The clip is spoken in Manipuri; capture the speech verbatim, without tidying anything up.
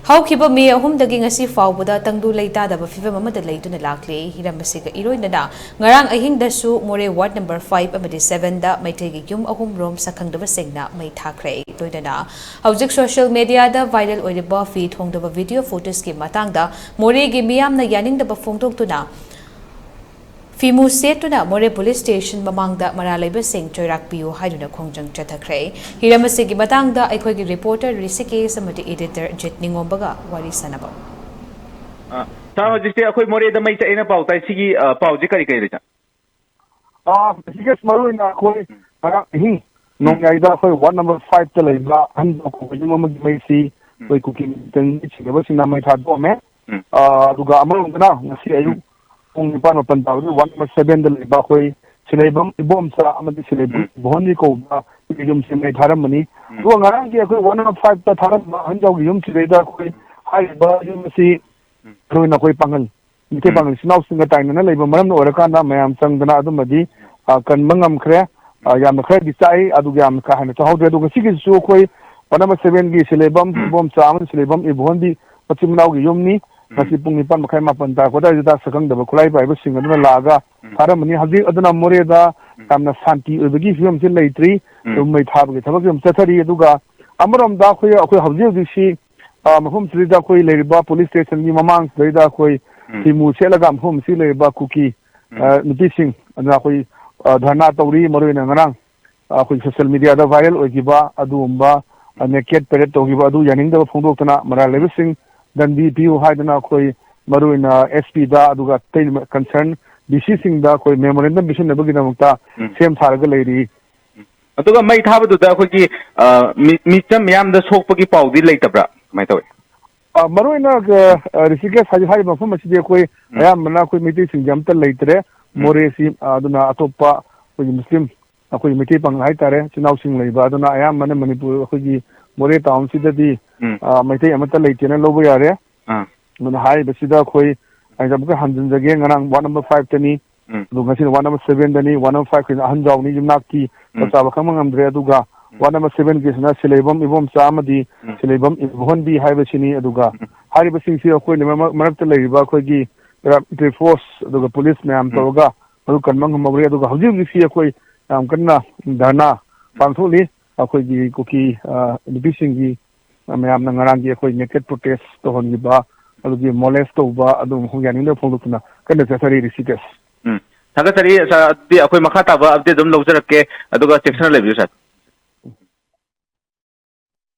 ꯍꯧꯈꯤꯕ ꯃꯦ ꯑꯍꯨꯝꯗꯒꯤ ꯉꯁꯤ ꯐꯥꯎꯕꯗ ꯇꯪꯗꯨ ꯂꯩꯇꯥꯗꯕ ꯐꯤꯕꯝ ꯑꯃꯗ ꯂꯩꯗꯨꯅ ꯂꯥꯛꯂꯤ꯫ ꯍꯤꯔꯝ ꯑꯁꯤꯒ ꯏꯔꯣꯏꯅꯅ ꯉꯔꯥꯡ ꯑꯍꯤꯡꯗꯁꯨ ꯃꯣꯔꯦ ꯋꯥꯔꯗ ꯅꯝꯕꯔ ꯐꯥꯏꯚ ꯑꯃꯗꯤ ꯁꯚꯦꯟꯗ ꯃꯩꯇꯩꯒꯤ ꯌꯨꯝ ꯑꯍꯨꯝ ꯔꯣꯝ ꯁꯛꯈꯪꯗꯕꯁꯤꯡꯅ ꯃꯩ ꯊꯥꯈ꯭ꯔꯦ꯫ ꯂꯣꯏꯅꯅ ꯍꯧꯖꯤꯛ ꯁꯣꯁꯤꯌꯦꯜ ꯃꯦꯗꯤꯌꯥꯗ ꯚꯥꯏꯔꯦꯜ ꯑꯣꯏꯔꯤꯕ ꯐꯤ ꯊꯣꯡꯗꯕ ꯚꯤꯗꯤꯑꯣ ꯐꯨꯇꯦꯖꯀꯤ ꯃꯇꯥꯡꯗ ꯃꯣꯔꯦꯒꯤ ꯃꯤꯌꯥꯝꯅ ꯌꯥꯅꯤꯡꯗꯕ ꯐꯣꯡꯗꯣꯛꯇꯨꯅ ꯐꯤꯃꯨ ꯁꯦꯠꯇꯨꯅ ꯃꯣꯔꯦ ꯄꯨꯂꯤꯁ ꯁ꯭ꯇꯦꯁꯟ ꯃꯃꯥꯡꯗ ꯃꯔꯥꯜ ꯂꯩꯕꯁꯤꯡ ꯆꯩꯔꯥꯛ ꯄꯤꯌꯨ ꯍꯥꯏꯗꯨꯅ ꯈꯣꯡꯖꯪ ꯆꯠꯊꯈ꯭ꯔꯦ꯫ ꯍꯤꯔꯝ ꯑꯁꯤꯒꯤ ꯃꯇꯥꯡꯗ ꯑꯩꯈꯣꯏꯒꯤ ꯔꯤꯄꯣꯔꯇꯔ ꯔꯤꯁꯤꯀꯦꯁ ꯑꯃꯗꯤ ꯏꯗꯤꯇꯔ ꯖꯤꯠ ꯅꯤꯉꯣꯝꯕꯒ ꯋꯥꯔꯤ ꯁꯥꯟꯅꯕ꯫ ꯑ, ꯁꯥꯔ, ꯍꯧꯖꯤꯛꯁꯦ ꯑꯩꯈꯣꯏ ꯃꯣꯔꯦꯗ ꯃꯩ ꯆꯠꯂꯦꯅ ꯄꯥꯎ ꯇꯥꯏ꯫ ꯁꯤꯒꯤ, ꯑ, ꯄꯥꯎꯁꯦ ꯀꯔꯤ ꯀꯔꯤ ꯂꯩ, ꯁꯥꯔ? ꯑ, ꯍꯧꯖꯤꯛꯀꯤ ꯃꯔꯨ ꯑꯣꯏꯅ ꯑꯩꯈꯣꯏ ꯎꯝ꯫ ꯉꯔꯥꯡ ꯑꯍꯤꯡ ꯎꯝ꯫ ꯅꯣꯡꯌꯥꯏꯗ ꯑꯩꯈꯣꯏ ꯋꯥꯔꯗ ꯅꯝꯕꯔ ꯐꯥꯏꯚꯇ ꯂꯩꯕ ꯑꯍꯟ ꯑꯀꯣꯡꯕ ꯌꯨꯝ ꯑꯃꯒꯤ ꯃꯩꯁꯤ ꯎꯝ꯫ ꯑꯩꯈꯣꯏ ꯀꯨꯀꯤ ꯃꯤꯂꯤꯇꯦꯟꯒꯤ ꯆꯤꯡꯅꯕꯁꯤꯡꯅ ꯃꯩ ꯊꯥꯗꯣꯛꯑꯝꯃꯦ꯫ ꯎꯝ꯫ ꯑ, ꯑꯗꯨꯒ ꯑꯃꯔꯣꯝꯗꯅ ꯉꯁꯤ ꯑꯌꯨꯛ ꯎꯝ꯫ ꯄꯨꯡ ꯅꯤꯄꯥꯟ ꯃꯥꯄꯟ ꯇꯥꯕꯗ ꯋꯥꯔꯗ ꯅꯝꯕꯔ ꯁꯚꯦꯟꯗ ꯂꯩꯕ ꯑꯩꯈꯣꯏ ꯁꯤꯂꯩꯕꯝ ꯏꯕꯣꯝꯆꯥ ꯑꯃꯗꯤ ꯁꯤꯂꯩꯕꯝ ꯎꯝ꯫ ꯏꯕꯣꯍꯟꯒꯤ ꯀꯧꯕ ꯌꯨꯝꯁꯤ ꯃꯩ ꯊꯥꯔꯝꯕꯅꯤ꯫ ꯎꯝ꯫ ꯑꯗꯨꯒ ꯉꯔꯥꯡꯒꯤ ꯑꯩꯈꯣꯏ ꯋꯥꯔꯗ ꯅꯝꯕꯔ ꯐꯥꯏꯚꯇ ꯊꯥꯔꯝꯕ ꯑꯍꯟꯖꯥꯎꯒꯤ ꯌꯨꯝꯁꯤꯗꯩꯗ ꯑꯩꯈꯣꯏ ꯍꯥꯏꯔꯤꯕ ꯌꯨꯝ ꯑꯁꯤ ꯎꯝ꯫ ꯃꯔꯨ ꯑꯣꯏꯅ ꯑꯩꯈꯣꯏ ꯄꯥꯡꯒꯜ ꯃꯤꯇꯩ ꯎꯝ꯫ ꯄꯥꯡꯒꯜ ꯏꯆꯤꯟ ꯏꯅꯥꯎꯁꯤꯡꯒ ꯇꯥꯏꯅꯅ ꯂꯩꯕ ꯃꯔꯝꯅ ꯑꯣꯏꯔꯀꯥꯟꯗ ꯃꯌꯥꯝ ꯆꯪꯗꯅ ꯑꯗꯨꯃꯗꯤ, ꯑ, ꯀꯟꯕ ꯉꯝꯈ꯭ꯔꯦ꯫ ꯑ, ꯌꯥꯝꯅ ꯈꯔꯗꯤ ꯆꯥꯛꯏ, ꯑꯗꯨꯒ ꯌꯥꯝꯅ ꯀꯥ ꯍꯦꯟꯅ ꯆꯥꯍꯧꯗ꯭ꯔꯦ꯫ ꯑꯗꯣ ꯉꯁꯤꯒꯤꯁꯤꯁꯨ ꯑꯩꯈꯣꯏ ꯋꯥꯔꯗ ꯅꯝꯕꯔ ꯁꯚꯦꯟꯒꯤ ꯁꯤꯂꯩꯕꯝ ꯎꯝ꯫ ꯏꯕꯣꯝꯆꯥ ꯑꯃꯗꯤ ꯁꯤꯂꯩꯕꯝ ꯏꯕꯣꯍꯟꯗꯤ ꯃꯆꯤꯟ ꯃꯅꯥꯎꯒꯤ ꯌꯨꯝꯅꯤ꯫ ꯎꯝ꯫ ꯉꯁꯤ ꯄꯨꯡ ꯅꯤꯄꯥꯟ ꯃꯈꯥꯏ ꯃꯥꯄꯟ ꯇꯥꯔꯛꯄ ꯑꯗꯨꯋꯥꯏꯗꯨꯗ ꯁꯛꯈꯪꯗꯕ ꯈꯨꯠꯂꯥꯏ ꯄꯥꯏꯕꯁꯤꯡ ꯑꯗꯨꯅ ꯂꯥꯛꯑꯒ ꯎꯝ꯫ ꯊꯥꯔꯝꯕꯅꯤ꯫ ꯍꯧꯖꯤꯛ ꯑꯗꯨꯅ ꯃꯣꯔꯦꯗ ꯎꯝ꯫ ꯌꯥꯝꯅ ꯁꯥꯟꯇꯤ ꯑꯣꯏꯕꯒꯤ ꯐꯤꯕꯝꯁꯤ ꯂꯩꯇ꯭ꯔꯤ꯫ ꯎꯝ꯫ ꯑꯗꯨꯝ ꯃꯩ ꯊꯥꯕꯒꯤ ꯊꯕꯛꯁꯤ ꯑꯗꯨꯝ ꯆꯠꯊꯔꯤ꯫ ꯑꯗꯨꯒ ꯑꯃꯔꯣꯝꯗ ꯑꯩꯈꯣꯏ, ꯑꯩꯈꯣꯏ ꯍꯧꯖꯤꯛ ꯍꯧꯖꯤꯛꯁꯤ, ꯑ, ꯃꯐꯝꯁꯤꯗꯩꯗ ꯑꯩꯈꯣꯏ ꯂꯩꯔꯤꯕ ꯄꯨꯂꯤꯁ ꯁ꯭ꯇꯦꯁꯟꯒꯤ ꯃꯃꯥꯡꯁꯤꯗꯩꯗ ꯑꯩꯈꯣꯏ ꯎꯝ꯫ ꯐꯤ ꯃꯨ ꯁꯦꯠꯂꯒ ꯃꯐꯝꯁꯤ ꯂꯩꯔꯤꯕ ꯀꯨꯀꯤ, ꯎꯝ꯫ ꯑ, ꯅꯨꯄꯤꯁꯤꯡ ꯑꯗꯨꯅ ꯑꯩꯈꯣꯏ, ꯑ, ꯙꯔꯅꯥ ꯇꯧꯔꯤ꯫ ꯃꯔꯨ ꯑꯣꯏꯅ ꯉꯔꯥꯡ, ꯑ, ꯑꯩꯈꯣꯏ ꯁꯣꯁꯤꯌꯦꯜ ꯃꯦꯗꯤꯌꯥꯗ ꯚꯥꯏꯔꯦꯜ ꯑꯣꯏꯈꯤꯕ ꯑꯗꯨꯒꯨꯝꯕ, ꯑ, ꯎꯝ꯫ ꯅꯦꯀꯦꯠ ꯄꯦꯔꯦꯗ ꯇꯧꯈꯤꯕ ꯑꯗꯨ ꯌꯥꯅꯤꯡꯗꯕ ꯐꯣꯡꯗꯣꯛꯇꯨꯅ ꯃꯔꯥꯜ ꯂꯩꯕꯁꯤꯡ ꯗꯟꯗꯤ ꯄꯤꯌꯨ ꯍꯥꯏꯗꯨꯅ ꯑꯩꯈꯣꯏ ꯃꯔꯨ ꯑꯣꯏꯅ ꯑꯦꯁ ꯄꯤꯗ, ꯑꯗꯨꯒ ꯑꯇꯩ ꯀꯟꯁꯔꯟ ꯗꯤ ꯁꯤꯁꯤꯡꯗ ꯑꯩꯈꯣꯏ ꯃꯦꯃꯣꯔꯦꯟꯗꯝ ꯄꯤꯁꯤꯟꯅꯕꯒꯤꯗꯃꯛꯇ ꯎꯝ꯫ ꯁꯦꯝ ꯁꯥꯔꯒ ꯂꯩꯔꯤ꯫ ꯑꯗꯨꯒ ꯃꯩ ꯊꯥꯕꯗꯨꯗ ꯑꯩꯈꯣꯏꯒꯤ, ꯑ, ꯃꯤ-, ꯃꯤꯆꯝ ꯃꯤꯌꯥꯝꯗ ꯁꯣꯛꯄꯒꯤ ꯄꯥꯎꯗꯤ ꯂꯩꯇꯕ꯭ꯔꯥ? ꯀꯃꯥꯏꯅ ꯇꯧꯏ? ꯑ, ꯃꯔꯨꯑꯣꯏꯅ, ꯑ, ꯑ, ꯔꯤꯁꯤꯀꯦꯁ ꯍꯥꯏ-, ꯍꯥꯏꯔꯤꯕ ꯃꯐꯝ ꯑꯁꯤꯗꯤ ꯑꯩꯈꯣꯏ ꯎꯝ꯫ ꯑꯌꯥꯝꯕꯅ ꯑꯩꯈꯣꯏ ꯃꯩꯇꯩꯁꯤꯡꯁꯦ ꯑꯝꯇ ꯂꯩꯇ꯭ꯔꯦ꯫ ꯎꯝ꯫ ꯃꯣꯔꯦꯁꯤ, ꯑ, ꯑꯗꯨꯅ ꯑꯇꯣꯞꯄ ꯑꯩꯈꯣꯏꯒꯤ ꯃꯨꯁꯂꯤꯝ, ꯑꯩꯈꯣꯏꯒꯤ ꯃꯩꯇꯩ ꯄꯥꯉꯜ ꯍꯥꯏꯇꯥꯔꯦ, ꯏꯆꯤꯟ ꯏꯅꯥꯎꯁꯤꯡ ꯂꯩꯕ꯫ ꯑꯗꯨꯅ ꯑꯌꯥꯝꯕꯅ ꯃꯅꯤꯄꯨꯔ, ꯑꯩꯈꯣꯏꯒꯤ ꯃꯣꯔꯦ ꯇꯥꯎꯟꯁꯤꯗꯗꯤ, ꯎꯝ꯫ ꯑ, ꯃꯩꯇꯩ ꯑꯃꯠꯇ ꯂꯩꯇꯦꯅ ꯂꯧꯕ ꯌꯥꯔꯦ꯫ ꯑꯥ꯫ ꯑꯗꯨꯅ ꯍꯥꯏꯔꯤꯕꯁꯤꯗ ꯑꯩꯈꯣꯏ, ꯑꯩ ꯑꯃꯨꯛꯀ ꯍꯟꯖꯤꯟꯖꯒꯦ, ꯉꯔꯥꯡ ꯋꯥꯔꯗ ꯅꯝꯕꯔ ꯐꯥꯏꯚꯇꯅꯤ, ꯎꯝ꯫ ꯑꯗꯨ ꯉꯁꯤꯅ ꯋꯥꯔꯗ ꯅꯝꯕꯔ ꯁꯚꯦꯟꯗꯅꯤ, ꯋꯥꯔꯗ ꯅꯝꯕꯔ ꯐꯥꯏꯚꯀꯤꯅ ꯑꯍꯟ ꯌꯥꯎꯅꯤ, ꯌꯨꯝꯅꯥꯛꯇꯤ ꯆꯞ ꯎꯝ꯫ ꯆꯥꯕ ꯈꯪꯕ ꯉꯝꯗ꯭ꯔꯦ꯫ ꯑꯗꯨꯒ ꯋꯥꯔꯗ ꯅꯝꯕꯔ ꯁꯚꯦꯟꯒꯤꯁꯤꯅ ꯁꯤꯂꯩꯕꯝ ꯏꯕꯣꯝꯆꯥ ꯑꯃꯗꯤ ꯎꯝ꯫ ꯁꯤꯂꯩꯕꯝ ꯏꯕꯣꯍꯟꯕꯤ ꯍꯥꯏꯕꯁꯤꯅꯤ꯫ ꯑꯗꯨꯒ ꯎꯝ꯫ ꯍꯥꯏꯔꯤꯕꯁꯤꯡꯁꯤ ꯑꯩꯈꯣꯏꯅ ꯃꯔꯛ-, ꯃꯔꯛꯇ ꯂꯩꯔꯤꯕ ꯑꯩꯈꯣꯏꯒꯤ ꯄꯦꯔꯥꯃꯤꯂꯤꯇꯔꯤ ꯐꯣꯔꯁ ꯑꯗꯨꯒ ꯄꯨꯂꯤꯁ ꯃꯌꯥꯝ ꯎꯝ꯫ ꯇꯧꯔꯒ ꯃꯗꯨ ꯀꯟꯕ ꯉꯝꯍꯧꯔꯦ꯫ ꯑꯗꯨꯒ ꯍꯧꯖꯤꯛ ꯍꯧꯖꯤꯛꯁꯤ ꯑꯩꯈꯣꯏ ꯌꯥꯝ ꯀꯟꯅ ꯙꯔꯅꯥ ꯄꯥꯡꯊꯣꯛꯂꯤ꯫ ꯑꯩꯈꯣꯏꯒꯤ ꯀꯨꯀꯤ, ꯑ, ꯅꯨꯄꯤꯁꯤꯡꯒꯤ, ꯑ, ꯃꯌꯥꯝꯅ ꯉꯔꯥꯡꯒꯤ ꯑꯩꯈꯣꯏ ꯅꯦꯀꯦꯠ ꯄ꯭ꯔꯣꯇꯦꯁ ꯇꯧꯍꯟꯈꯤꯕ, ꯑꯗꯨꯒꯤ ꯃꯣꯂꯦꯁ ꯇꯧꯕ, ꯑꯗꯨ ꯌꯥꯅꯤꯡꯗꯕ ꯐꯣꯡꯗꯣꯛꯇꯨꯅ ꯀꯟꯅ ꯆꯠꯊꯔꯤ, ꯔꯤꯁꯤꯀꯦꯁ꯫ ꯎꯝ꯫ ꯊꯥꯒꯠꯆꯔꯤ, ꯁꯥꯔ꯫ ꯑꯗꯨꯗꯤ ꯑꯩꯈꯣꯏ ꯃꯈꯥ ꯇꯥꯕ ꯑꯞꯗꯦꯠ ꯑꯗꯨꯝ ꯂꯧꯖꯔꯛꯀꯦ, ꯑꯗꯨꯒ ꯆꯦꯛꯁꯤꯟꯅ ꯂꯩꯕꯤꯌꯨ, ꯁꯥꯔ꯫